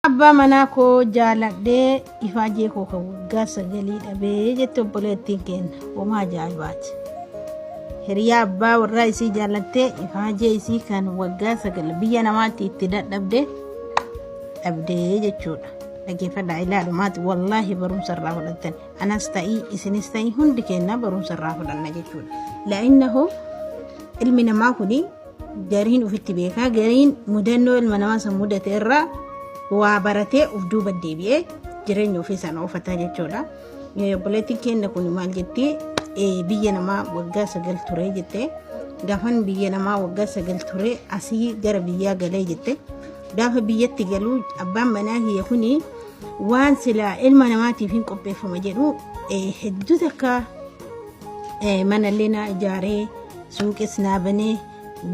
Abbaa manaa koo jaaladhee ifaajee koo kan waggaa sagalii dhabee jette obboleettiin keenya homaa ajaa'ibaati. Hiriyaa abbaa warraa isii jaalattee ifaajee isii kan waggaa 9 biyya namaatti itti dadhabde dhabdee jechuudha. Dhaggeeffadhaa ilaalumaati wallaahi barumsa irraa fudhattan anas ta'ii isinis ta'ii hundi keenya barumsa irraa fudhanna jechuudha. La'innahu ilmi namaa kuni gariin ofitti beekaa gariin mudannoo ilma namaa san mudate irraa waa baratee of duuba deebi'ee jireenya ofii sana ofataa jechuudha. Obboleettiin keenya kun maal jetti biyya namaa waggaa 9 ture jette gaafan biyya namaa waggaa 9 ture asii gara biyyaa galee jette gaafa biyyatti galuu abbaan manaa kiyya kuni waan silaa ilma namaatiif hin qopheeffama jedhu hedduu takka manallee naa ijaaree suuqis naa banee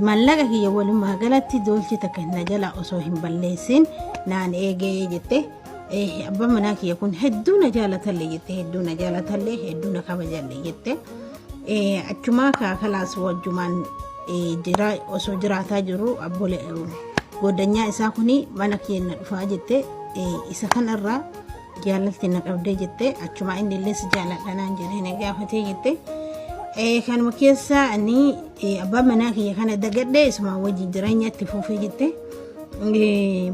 mallaqa kiyya walumaa galatti doolchi takka na jala osoo hin balleessin naan eegee jette abbaan manaa kiyya kun hedduu na jaalatallee jette hedduu na jaalatallee hedduu na kabajallee jette achumaa kaakalaas wajjumaan jira osoo jiraataa jiru abbole goddanyaa isaa kuni mana keenya dhufaa jette isa kanarraa jaalalti na qabdee jette achumaa inni illee si jaaladha naan jedhee na gaafatee jette. Kanuma keessa ani abbaa manaa kiyya kana dagadhee isuma wajjin jireenya itti fufee jette.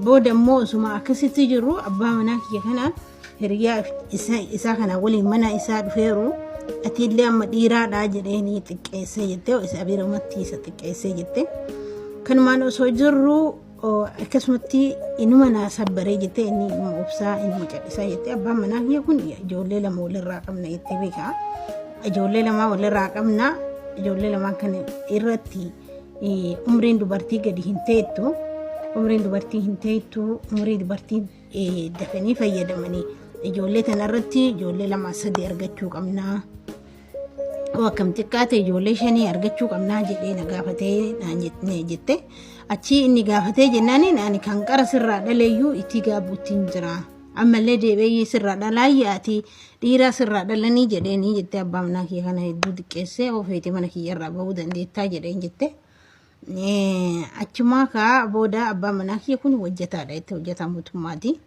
Booda immoo osuma akkasitti jiru abbaa manaa kiyya kana hiriyaa isaa kana waliin mana isaa dhufeeru ati illee amma dhiiraadhaa jedhee ni xiqqeessee jette isa birumatti isa xiqqeessee jette. Kanumaan osoo jirru akkasumatti inuma naa sabbaree jettee inni inuma obsaa inuma callisaa jettee abbaan manaa kiyya kun ijoollee lama walirraa qabna jettee beekaa. Ijoollee lama walirraa qabna ijoollee lamaan kana irratti umriin dubartii gadi hin teettu umriin dubartii hin teettu umrii dubartii dafanii fayyadamanii ijoollee tanarratti ijoollee lama sadi argachuu qabna. Akkam xiqqaate ijoollee shanii argachuu qabnaa jedhee na gaafatee naan jette. Achii inni gaafatee jennaaniin ani kan qara sirraa dhaleeyyuu itti gaabbuutti hin jira. Ammallee deebi'ee sirraa dhalaayya ati dhiiraa sirraa dhalanii jedheenii jette abbaa manaa kiyya kana hedduu xiqqeessee ofeeti mana kiyya irraa bahuu dandeettaa jedheen jette. Achumaa kaa booda abbaa manaa kiyya kun hojjetaadha jette hojjetaa mootummaati.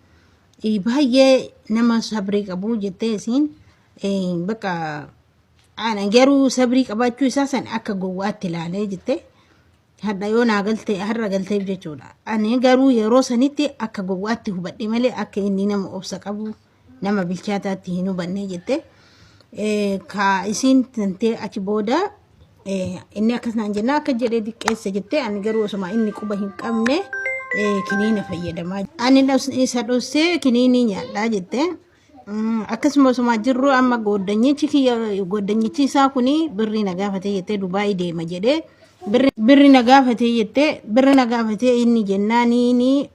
Baay'ee nama sabrii qabu jettee isiin bakka ana garuu sabrii qabaachuu isaa san akka gowwaatti ilaalee jette hadha yoo naa galte har'a galteef jechuudha. Ani garuu yeroo sanitti akka gowwaatti hubadhe malee akka inni nama obsa qabu nama bilchaataatti hin hubanne jette. Ka isiin tantee achi booda inni akkas naan jennaa akka jedhee diqqeesse jette ani garuu osuma inni quba hin qabne kiniina fayyadamaa. Ani isa dhossee kiniinii nyaadhaa jette. Akkasuma osuma jirru amma gooddanyichi kiyya gooddanyichi isaa kuni birrii na gaafatee jettee Dubaayii deema jedhee birri na gaafatee jettee birri na gaafatee inni jennaaniini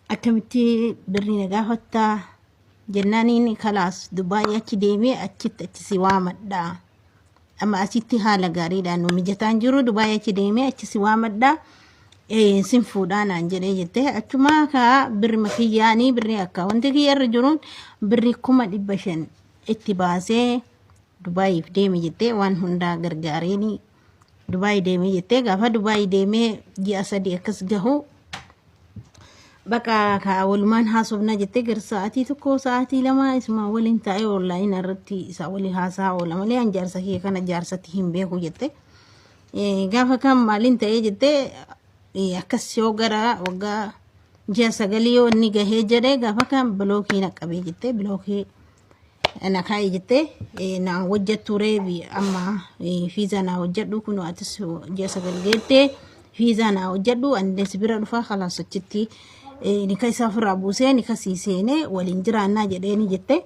akkamitti birrii na gaafattaa jennaaniin kalaas Dubaayii achi deemee achitti achi si waamadha. Amma asitti haala gaariidhaan nu mijataan jiru Dubaayii achi deemee achi si waamadha. Sin fuudhaa naan jedhee jettee achumaa kaa birri kiyyaanii birri akka wanti kiyya irra jiruun birri 500,000 itti baasee Dubaayiif deeme jettee waan hundaa gargaareeni Dubaayii deemee jettee gaafa Dubaayii deemee ji'a 3 akkas gahu bakka kaa walumaan haasofnaa jettee gara sa'aatii 1 sa'aatii 2 isuma waliin taa'ee onlaayinii irratti isaa waliin haasaa oola malee an jaarsa kiyya kana jaarsatti hin beeku jette. Gaafa kan maaliin ta'ee jettee akkas yoo gara waggaa ji'a sagalii yoo inni gahee jedhee gaafa kan bilookii na qabee jettee bilookii na kaa'e jettee naan hojjettu reebi amma fiizaa naa hojjedhu kun atis ji'a 9 geettee fiizaa naa hojjedhu ani si bira dhufaa kalaas achitti nika isaa ofirraa buusee nika sii seenee waliin jiraannaa jedheeni jette.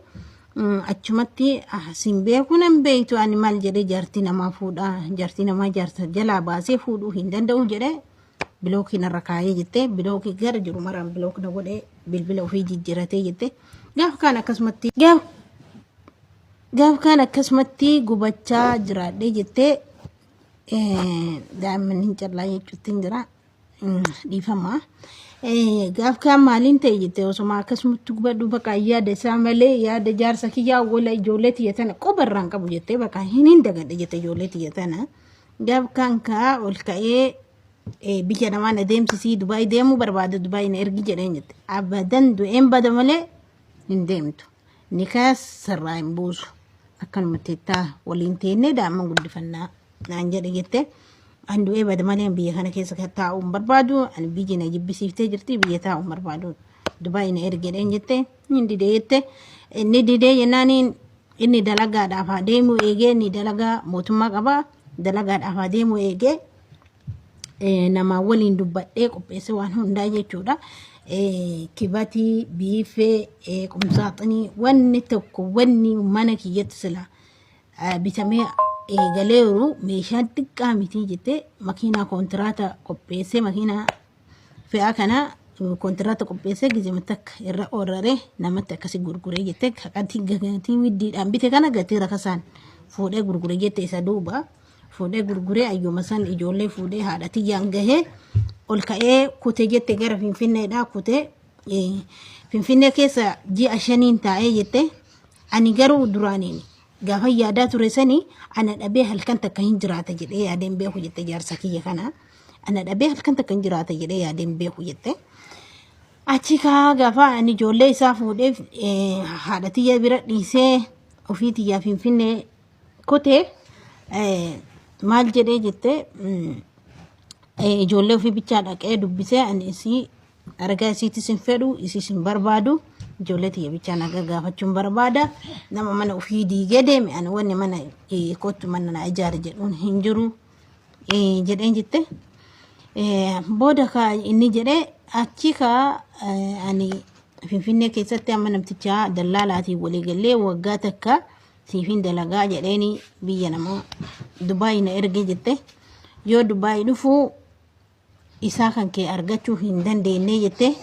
Achumatti sin beeku nan beektu ani maal jedhee jaartii namaa fuudhaa jaartii namaa jaarsa jalaa baasee fuudhuu hin danda'u jedhee bilookii narra kaayee jettee bilookii gara jiru maraan bilook na godhee bilbila ofii jijjiiratee jette gaaf kaan akkasumatti gaaf kaan akkasumatti gubachaa jiraadhee jettee daa'imman hin callaa jechuutti hin jira dhiifama. Gaaf kaan maaliin ta'e jettee osuma akkasumatti gubadhu bakka yaada isaa malee yaada jaarsa kiyyaa wala ijoollee tiyya tana quba irraan qabu jettee bakka hin dagadhe jette ijoollee tiyya tana. Gaaf kaan kaa ol ka'ee Biyya namaa na deemsisii Dubaay deemuu barbaada, Dubaay na ergi jedheen jette. Abadan du'een bada malee hin deemtu. Nikaas sirraa hin buusu. Akkanuma teettaa waliin teennee daa'imman guddifannaa naan jedhe jette. An du'ee bada malee biyya kana keessa taa'uu hin barbaadu. Ani biyyi na jibbisiiftee jirti, biyya taa'uu hin barbaadu. Dubaay na ergi jedheen jette. Inni didee jette. Inni didee jennaaniin inni dalagaadhaaf haa deemu eegee, inni dalagaa mootummaa qaba. Dalagaadhaaf haa deemu eegee namaa waliin dubbadhee qopheesse waan hundaa jechuudha. Kibatii, biifee, qumsaaxinii, wanni tokko wanni mana kiyyatti sila bitamee eegaleeru meeshaan xiqqaa miti jettee, makiinaa kontiraata qopheessee, makiinaa fe'aa kana kontiraata qopheessee gizima takka irra oraree namatti akkasi gurguree jette. Gatii gatii widdiidhaan bite kana gatii rakasaan fuudhee gurguree jette. Isa duuba fuudhee gurguree ayyuma san ijoollee fuudhee haadha tiyyaan gahee ol ka'ee kute jette. Gara Finfinneedhaa kute. Finfinnee keessa ji'a 5n taa'ee jette. Ani garuu duraaniin gaafa yaadaa ture sani ana dhabee halkan takka hin jiraata jedhee yaadeen beeku jette. Jaarsa kiyya kana ana dhabee halkan takka hin jiraata jedhee yaadeen beeku jette. Achi kaa gaafa ani ijoollee isaa fuudhee haadha tiyya bira dhiisee ofii tiyyaa Finfinnee kutee maal jedhee jette, ijoollee ofii bichaa dhaqee dubbisee, ani isii argaa isiitis hin fedhu, isiis hin barbaadu, ijoollee tiyya bichaa nagaa gaafachuun barbaada, nama mana ofii diigee deeme ani wanni mana kottu mana na ijaare jedhuun hin jiru jedheen jette. Booda kaa inni jedhee achi kaa ani Finfinnee keessatti amma namtichaa dallaalaatiin walii gallee waggaa takka siifin dalagaa jedheeni biyya namaa Dubaay na erge jette. Yoo Dubaay dhufuu isaa kan kee argachuu hin dandeenye jette.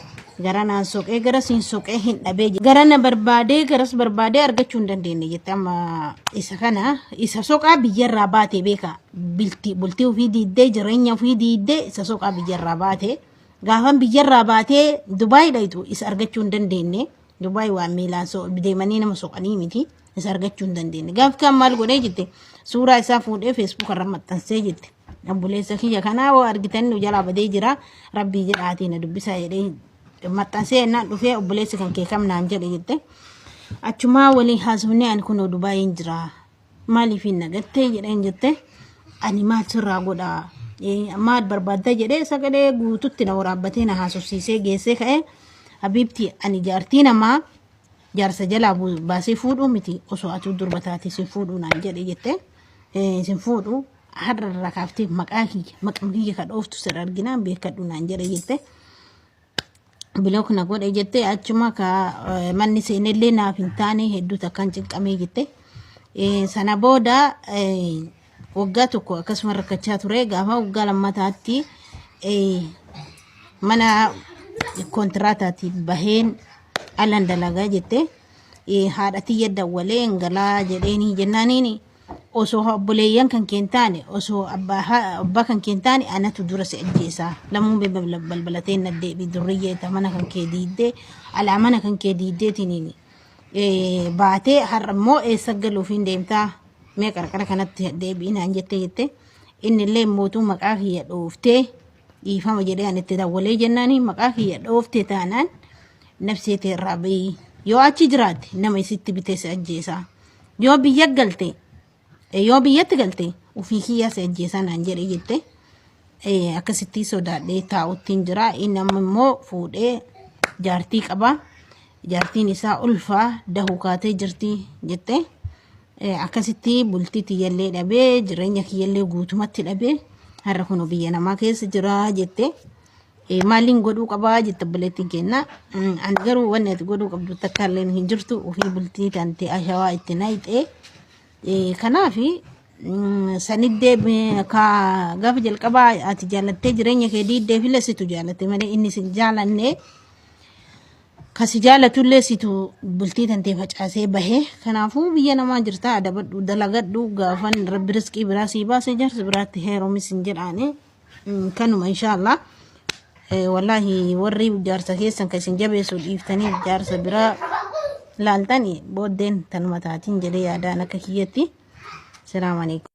Gara naan soqee gara siin soqee hin dhabee jette. Gara na barbaadee garas barbaadee argachuu hin dandeenye jette. Amma isa kana isa soqaa biyyarraa baate beeka, bilti bultii ofii diiddee, jireenya ofii diiddee isa soqaa biyyarraa baate. Gaafan biyyarraa baatee Dubaay dhayxu isa argachuu hin dandeenye. Dubaay waan miilaan deemanii nama soqanii miti, isa argachuu hin dandeenye. Gaaf kan maal godhee jette, suuraa isaa fuudhee Facebook irra maxxansee jette. Obboleessa kiyya kanaa hoo argitan nu jalaa badee jira, rabbii jedhaatii na dubbisaa jedhee maxxansee jennaan dhufee obboleessi kan kee kam naan jedhe jette. Achumaa waliin haasofnee, ani kunoo Dubaayiin jira, maaliif hin nagattee jedheen jette. Ani maal sirraa godhaa, maal barbaadda jedhee sagalee guututti na waraabbatee na haasofsiisee geessee ka'ee, habiibti ani jaartii namaa jaarsa jalaa baasee fuudhuu miti, osoo atuu durba taate sin fuudhuu naan jedhe jette. Sin fuudhu, har'a irraa kaaftee maqaa kiyya maqaa kiyya ka dhooftu sirra arginaan beekadhu naan jedhe jette. Block na godhe jette. Achuma ka manni seenellee naaf hin taane, hedduu takkaan cinqamee jette. Sana booda waggaa tokko akkasuma rakkachaa ture. Gaafa waggaa lammataatti mana kontiraataati baheen alan dalagaa jette. Haadha tiyya dawwalee galaa jedheeni jennaaniin, osoo obboleeyyan kan kee hin taane, osoo abbaa kan kee hin taane, anatu dura si ajjeesaa, lamuu balbalatee na deebi durriyyee ta mana kan kee diiddee alaa mana kan kee diiddeetiniin baatee har'a immoo eessa galuuf hin deemtaa, mee qarqara kanatti deebi'i naan jette jette. Inni illee mootuu maqaa kiyya dhooftee dhiifama jedhee ani itti dawwalee jennaani, maqaa kiyya dhooftee taanaan nafsee teerraa bahii, yoo achi jiraatte nama isitti bitee si ajjeesaa, yoo biyya galte, yoo biyyatti galte ofii kiyyaa si ajjeesaa naan jedhe jette. Akkasitti sodaadhee taa'uttiin jira. Inni amma immoo fuudhee jaartii qaba, jaartiin isaa ulfaa dahuu kaatee jirti jette. Akkasitti bultii tiyyallee dhabee, jireenya kiyyallee guutumatti dhabee har'a kun biyya namaa keessa jira jette. Maaliin godhuu qabaa jette obboleettiin keenya. Ani garuu wanni ati godhuu qabdu takka illee hin jirtu, ofii bultii tante ashawaa itti nayxee. Kanaaf saniddee ka gaafa jalqabaa ati jaalattee jireenya kee diiddee filee situ jaalatte malee inni sin jaalanne. Kasi jaalatullee situ bultii tantee facaasee bahee. Kanaafuu biyya namaa jirta, adabadhu, dalagadhu, gaafan rabbi riskii biraa sii baase jaarsa biraatti heerumis hin jedhaani. Kanuma inshaallah. Wallaahi warri jaarsa keessan kan isin jabeessu dhiiftanii jaarsa biraa laaltani booddeen tanuma taatiin jedhee yaadaan akka kiyyatti. Salaamu alaikum.